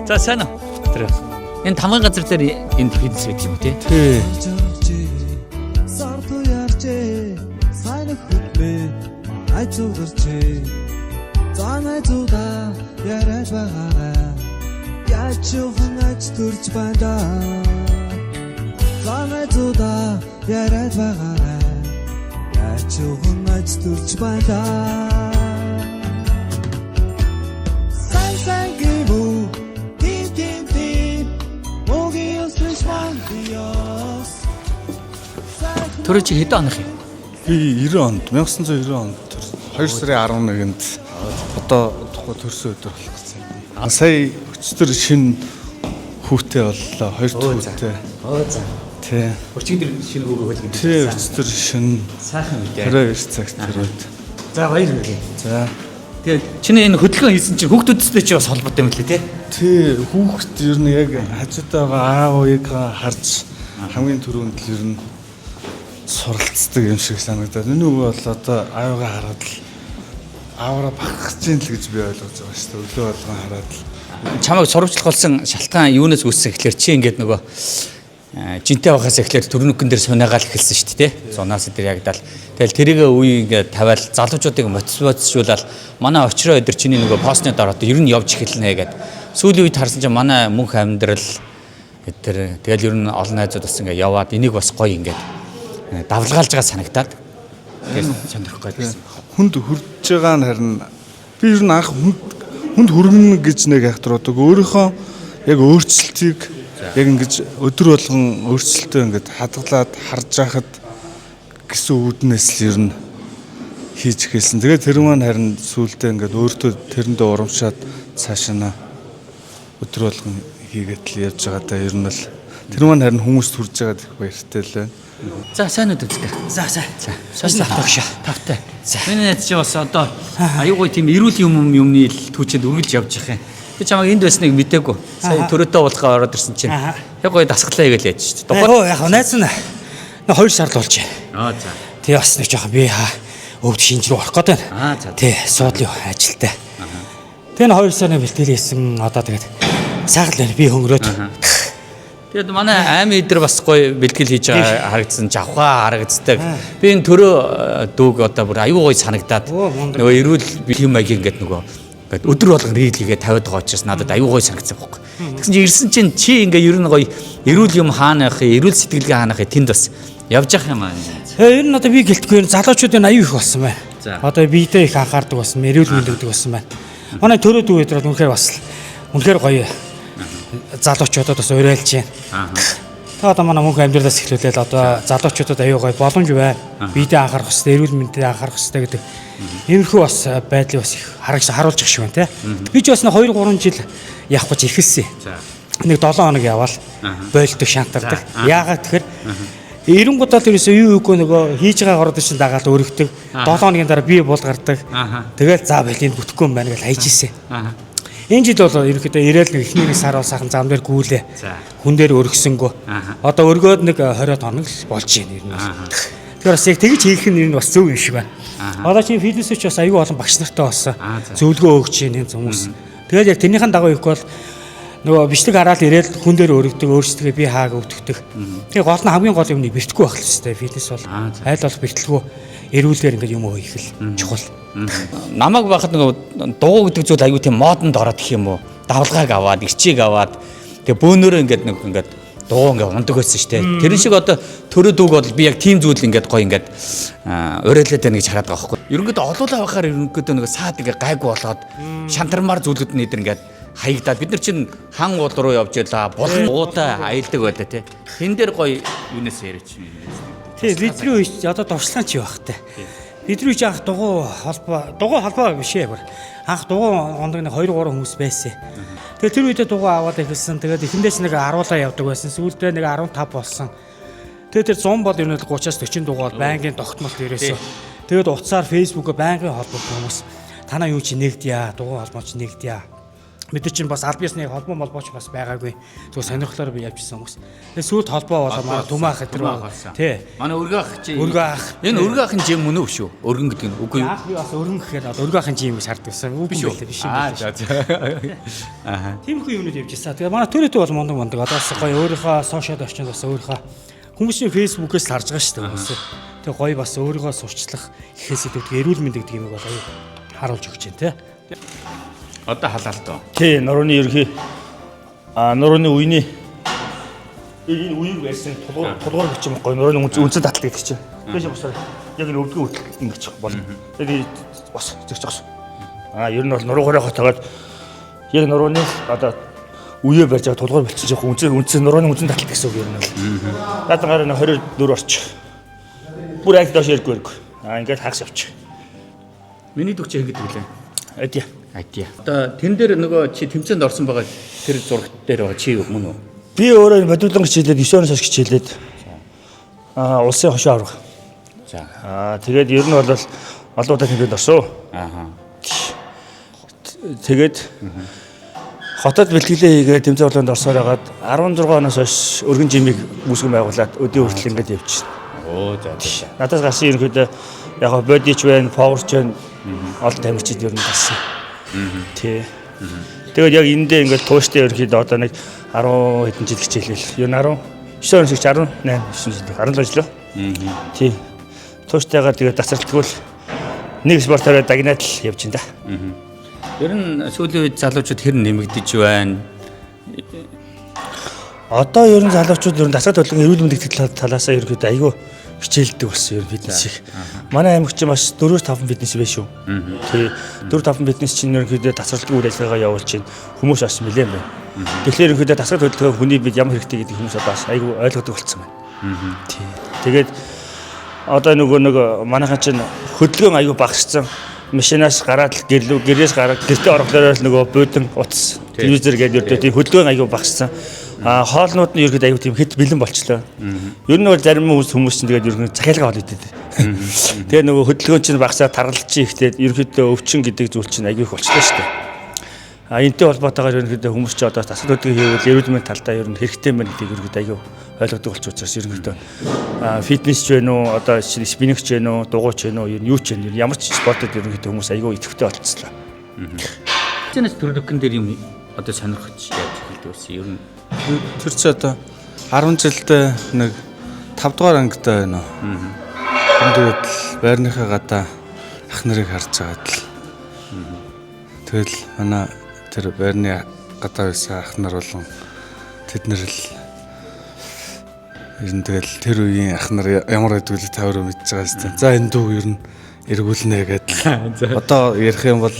За, сайн уу? Тэр. Энэ тамгын газар дээр энэ фитнес байдаг юм тий. Тий. Сар туярчээ, сайн нөхөдмэ манай зүгэрчээ. Зан найзуудаа яриад байгаарай. Яаж юухан аж төрж байна. Зан найзуудаа яриад байгаарай. Яаж юухан аж төрж байна. Сайн сайн гэвүү, тим тим тим. Могийн ёс мандиос. Төрөө чи хэдэн оных юм? Би 90 онд, 1990 онд төрсөн. 2 сарын 11-нд, одоо тухай төрсөн өдөр болох гэсэн. А сая өчтөр шинэ хүүтэй боллоо. Хоёр дахь хүүтэй. Оо, за. Тий. Өчигдөр шинэ хүүгээ хөлгөн. Тий, өчтөр шинэ Сайхан үедээ. 22 цагт төрөөд. За, баяр хүргэе. За. Тэгээд чиний энэ хөдөлгөөн хийсэн чинь хүүхдүүдтэй чи бас холбоотой юм лээ тий. Тий, хүүхэд ер нь яг хажуудаа аав уугаа харж хамгийн түрүүнд л ер нь суралцдаг юм шиг санагдаад. Миний өвөө бол одоо аавыгаа хараад л аавраа бахархаж чинь л гэж би ойлгож байгаа шүү дээ. Өглөө болгон хараад л. Чамайг сурвалжлах болсон шалтгаан юунаас үүссэн гэхлээр чи ингээд нөгөө жинтэй байхаас эхлэхээр төрнөгөн дээр сунаагаал эхэлсэн шүү дээ тий. Зунаас дээр ягдаал. Тэгэл тэрийг үе ингээд тавиал залуучуудыг мотивацжуулаад манай очроо өдр чиний нөгөө постны дараа одоо ер нь явж эхэлнэ гэд. Сүүлийн үед харсан чинь манай мөнх амьдрал тэр тэгэл ер нь олон найзууд бас ингээд яваад энийг бас гоё ингээд давлгаалж байгаа санагдаад тэгэл сонирхох гээд байсан. Хүнд хүрж байгаа нь харин би ер нь анх хүнд хүргэнэ гэж нэг хайхтар удаг. Өөрийнхөө яг өөрчлөлтийг яг ингэж өдөр болгон өөрчлөлтөө ингээд хадгалаад харж байхад гэсэн үүднээс л ер нь хийж эхэлсэн. Тэгээд тэр маань харин сүүлдээ ингээд өөртөө тэрэндээ урамшаад цаашаа нь өдөр болгон хийгээд л явж байгаа да, ер нь л тэр маань харин хүмүүст хүрж байгаад их баяртай л байна. За, сайн уу, үзгээ. За, сайн. За, Сайн тавшаа. Тавтай. Миний найз чи бас одоо аюугүй тийм эрүүл юмны л түүчэнд үргэлж явж явах юм. Би чамайг энд байсныг мдээгүй. Сая төрөөдөө уулзгаа ороод ирсэн чинь. Яг гоё дасгалаа хийгээл яаж шүү дээ. Оо, яг найз нь 2 сар л болж байна. Аа, за. Тэгээ бас нэг жоохон би өвд шинж рүү орох гээд байна. Аа, за. Тий, суудлын ажилтай. Тэгээ 2 сарын бэлтгэл хийсэн, одоо тэгээд сайхан л байна. Би хөнгөрөөд. Тэгээд манай аймын идэр бас гоё бэлтгэл хийж байгаа харагдсан, жавхаа харагддаг. Би энэ төрөө дүүг одоо бүр аюу гоё санагдаад Оо, мундаг. нөгөө эрүүл бэлгийн маяг ингээд нөгөө ингээд өдөр болгон reel хийгээ тавиад байгаа учраас надад аюу гоё санагдсан байхгүй. Тэгсэн чинь ирсэн чинь чи ингээ ер нь гоё эрүүл юм хаана явах юм, эрүүл сэтгэлгээ хаана явах юм, тэнд бас явж явах юм аа. Ер нь одоо би гэлтгүй залуучуудын аюу их болсон байна. За. Одоо биедээ их анхаардаг болсон, эрүүл мэнд өгдөг болсон байна. Манай төрөө дүү өдрөд үнэхээр бас л үнэхээр гоё залуучуудад бас уриалж байна. Та одоо манай мөнх амьдралаас эхлүүлээд одоо залуучуудад аюу гоё боломж байна. Биедээ анхаарах хэрэгтэй, эрүүл мэндэд анхаарах хэрэгтэй гэдэг иймэрхүү бас байдлыг бас их харагч харуулж их шиг байна те. Би ч бас нэг 2 3 жил явах гэж эхэлсэн. Нэг 7 хоног яваал болдог, шантардаг. Яагаад тэгэхээр эренгууд бол ерөөсөө юу юугүй нөгөө хийж байгаа город чинь дагаал өргөдөг. 7 хоногийн дараа бие бул гардаг. Тэгэл за байл, энэ бүтэхгүй юм байна гэж хайж ирсэн. Энэ жил бол ерөнхийдөө ирээл нэг эхний нэг сар бол сайхан зам дээр гүйлээ. Хүн дээр өргөсөнгөө. Одоо өргөөд нэг 20 хоног л болж байна ер нь. Тэгэхээр бас яг тэгж хийх нь ер нь бас зөв юм шиг байна. Одоо чинь фитнес ч бас аюу олон багш нартай болсон. Зөвлөгөө өгч байна энэ хүмүүс. Тэгээд яг тэрнийхэн дагуу хийхгүй бол нөгөө бичлэг хараад ирээл хүн дээр өргөдөг, өөрсдөө би хааг өвдөгдөг. Тэгээ гол нь хамгийн гол юм нь бэртгүй байх л хэвээр фитнес бол айл болох бэртэлгүй эрүүлээр ингээд юм хийх л чухал. Намайг байхад нөгөө дугуй гэдэг зүйл аюу тийм модонд ороод гэх юм уу. Давлгааг аваад, ирчийг аваад тэгээ бөөнөрөө ингээд нэг ингээд дугуй ингээд ундаг байсан шүү дээ. Тэр шиг одоо төрөө дүүг бол би яг тийм зүйл ингээд гоё ингээд уриалаад байна гэж хараад байгаа байхгүй. Ерөнхийдөө олуулаа байхаар ерөнхийдөө нөгөө саад ингээд гайгүй болоод шантармаар зүйлүүд нь эдэр ингээд хаягдаад бид нар чинь хан уул руу явж байлаа. Булан уутай аялдаг байлаа тий. Тэн дээр гоё юунаас яриач. Тий, бидний үе одоо дуршлаа чи байх та. Бидний үе анх дугуй холбоо биш ээ бүр. Анх дугуй ондог нэг 2 3 хүмүүс байсан. Тэгээ тэр үедээ дугуй аваад эхэлсэн. Тэгээд эхэндээ ч нэг 10-лаа явдаг байсан. Сүүлдээ нэг 15 болсон. Тэгээд тэр 100 бол ер нь 30-аас 40 дугуй бол байнгын тогтмолт ерөөсөө. Тэгээд утсаар Facebook-о байнгын холбогдсон хүмүүс танаа юу чи нэгдъя, дугуй холбоо чи нэгдъя. Бид нар чинь бас аль биесны холбоо молбооч бас байгаагүй. Зөв сонирхлоор би явжсэн хүмүүс. Тэгээ сүүлд холбоо болоо манай Түмэн ах тэр тий. Манай өргөн ах чи Өргөн ах. Энэ өргөн ахын жим мөн үү биш үү? Өргөн гэдэг нь үгүй юу? Анх би бас өргөн гэхээр одоо өргөн ахын жим гэж хардаг байсан. Үгүй юм байлээ биш юм Аа байлээ. за за. Аха. Тиймэрхүү юмнууд явж байсан. Тэгээ манай төрөтөө бол мундаг мундаг. Одоо бас гоё өөрийнхөө сошиал орчинд бас өөрийнхөө хүмүүсийн фэйсбүүкээс л харж байгаа шүү дээ. Бас. Тэгээ гоё бас өөрийгөө сурчлах гэхээс илүү тэгээ эрүүл мэнд гэдэг юмыг бол аюу харуулж өгч байна те. Одоо халаалт уу. Тий, нурууны ерөнхий нурууны үений энэ үеийг барьсан тулгуур тулгуур гэж юм гоё нурууны үндсэн татал гэдэг чинь. Тэгээс босоо яг энэ өвдгөн хүртэл ингэж болно. Тэгээд бас зэгч зогс. Ер нь бол нуруугаараа хотоогоод яг нурууны одоо үеэ барьж байгаа тулгуур болчихсон чинь үндсэн үндсэн нурууны үндсэн татал гэсэн үг ер нь бол. Наадангаараа 24 орч. Бүр айг доош эргүү эргүү. Ингээд хагас явчих. Миний дүү чи ингэдэг лээ. Адия. Адия. Одоо тэн дээр нөгөө чи тэмцээнд орсон байгаа тэр зурагт дээр байгаа чи мөн үү? Би өөрөө бодиулан хичээлээд 9 оноос хойш хичээлээд улсын хошуу авраг. За. Тэгээд ер нь бол олон удаа тэмцээнд орсон. Ааха. Тэгээд хотод бэлтгэлээ хийгээд тэмцээн орлоонд орсоор хагаад 16 оноос хойш өргөн жимийг үүсгэн байгуулад өдийн хүртэл ингээд явчихна. Оо за за. Надаас гарсан ерөнхийдөө яг го бодич байна, powerч байна. Олон тамирчид ер нь гарсан. Тий. Тэгээд яг эндээ ингээд тууштай ерөнхийдөө одоо нэг 10 хэдэн жил хичээлэл. Ер нь 19 оноос 18 9 жил 17 жил. Тий. Туштайгаар тэгээд дасралтгүй л нэг спортоор дагнаад л явж байна да. Ер нь сүүлийн үед залуучууд хэр нэмэгдэж байна? Одоо ер нь залуучууд ер нь дасгал хөдөлгөөн эрүүл мэндийн талаасаа ерөнхийдөө айгүй хичээлдэг болсон ер нь фитнес их. Манай аймагч маш 4-5 фитнес байх шүү. Тий. 4-5 фитнес чинь ерөнхийдөө дасгалгүй үйл ажиллагаа явуулж чинь хүмүүс бас нэлээд байна. Тэгэхээр ерөнхийдөө дасгал хөдөлгөөн хүний бид ямар хэрэгтэй гэдэг хүмүүс одоо бас айгүй ойлгодог болсон байна. Тий. Тэгээд одоо нөгөө нэг манайхан чинь хөдөлгөөн айгүй багассан. Машинаас гараад л гэрлүү гэрээс гараад гэртээ орохлоор л нөгөө буудан утас телевизэр гэдэг ердөө тийм хөдөлгөөн айгүй багассан. Хоолнууд нь ерөөд айгүй тийм хэд бэлэн болчлоо. Ер нь бол зарим хүмүүс чинь тэгээд ерөнхийдөө захиалга хоол идэв. Тэгээ нөгөө хөдөлгөөн чинь багасаа таргалж ихтэй ерөнхийдөө өвчин гэдэг зүйл чинь айгүй их болчлоо шүү дээ. Энтэй холбоотойгоор ерөнхийдөө хүмүүс чинь одоо дасгал хөдөлгөөн хийвэл эрүүл мэндийн талдаа ер нь хэрэгтэй мэн гэдгийг ерөнхийдөө айгүй ойлгодог болчих учраас ерөнхийдөө фитнес ч вэ нүү одоо спиннинг ч вэ нүү дугуй ч вэ нүү ер нь юу ч вэ ямар ч спортод ерөнхийдөө хүмүүс айгүй идэвхтэй болцлоо. Тэнэс төрөлхөн дээр юм одоо сонирхож яаж эхэлдэг байсан ер нь. Тэр чи одоо 10 жилдээ нэг 5 дугаар ангитай байна уу? Аа. Тэгээд л байрныхаа гадаа ах нарыг харж байгаад л. Тэгэл манай тэр байрны гадаа байсан ах нар болон тэд нар л ер нь тэгэл тэр үеийн ах нар ямар байдаг вэ та өөрөө мэдж байгаа шүү дээ. За энэ дүү ер нь эргүүлнэ гэдэл. Одоо ярих юм бол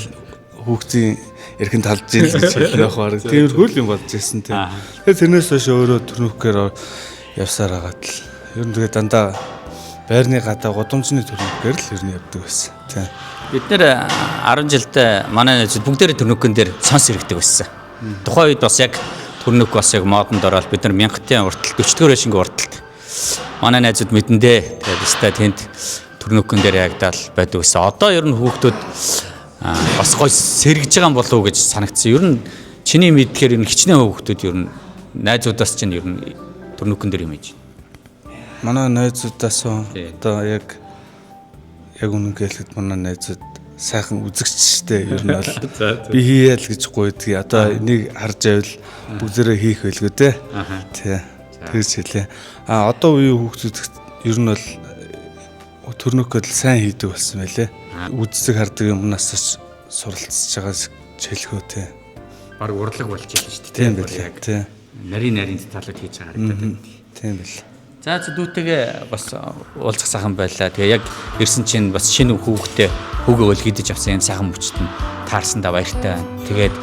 хүүхдийн эрхэн талж ийн гэж хэлэх баг. Тиймэрхүү л юм болж ирсэн тийм. Тэгээд тэрнээс хойш өөрөө төрнөхөөр явсаар хагаад л. Ер нь тэгээд дандаа байрны гадаа гудамжны төрнөхөөр л ер нь явдаг байсан. Тийм. Бид нэр 10 жилдээ манай найзууд бүгдээрээ төрнөкөн дээр сонс иргэдэг байсан. Тухайн үед бас яг төрнөк бас яг модонд ороод бид нар мянгатын урталт 40 дугаар байшингийн урталт манай найзууд мэдэндээ тэгээд өстой тэнд төрнөкөн дээр ягдаал байдаг байсан. Одоо ер нь хүүхдүүд бас гой сэргэж байгаа юм болов уу гэж санагдсан. Ер нь чиний мэдхээр ер нь хичнээн хүүхдүүд ер нь найзуудаас чинь ер нь төрнөкөн дээр юм хийж. Манай найзуудаас одоо яг үнэн хэлэхэд манай найзууд сайхан үзэгч штэ ер нь бол би хийе л гэж гуйдгийг одоо энийг харж байвал бүгдээрээ хийх байлгүй те. Тий. Тэгж хэлээ. Одоо үеийн хүүхдүүд ер нь бол төрнөхөд л сайн хийдэг болсон байлээ. Үздэг хардаг юмнаас суралцж байгаа хэлхүү те. Бараг урлаг болж байлаа шүү дээ. Тийм байлээ. Тий. Нарийн талууд хийж байгаа харагдаад байна. Тийм байл. За дүүтэйгээ бас уулзах сайхан байлаа. Тэгээ яг ирсэн чинь бас шинэ хүүхдээ хүүгээ өлгийдэж авсан юм сайхан мөчт нь таарсандаа баяртай байна. Тэгээд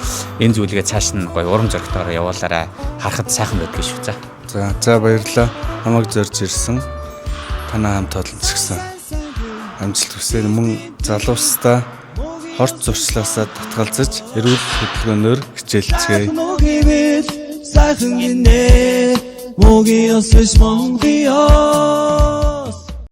энэ зүйлгээ цааш нь гоё урам зоригтойгоор явуулаарай. Харахад сайхан байдгийг шүү. За. За баярлалаа. Намайг зорж ирсэн. Танай хамт олон ч гэсэн амжилт хүсье. Мөн залуустаа хорт зуршлаасаа татгалзаж эрүүл хөдөлгөөнөөр хичээлцгээе. Сайхан гинэ. Мөгийн ёс биш Монголын ёс.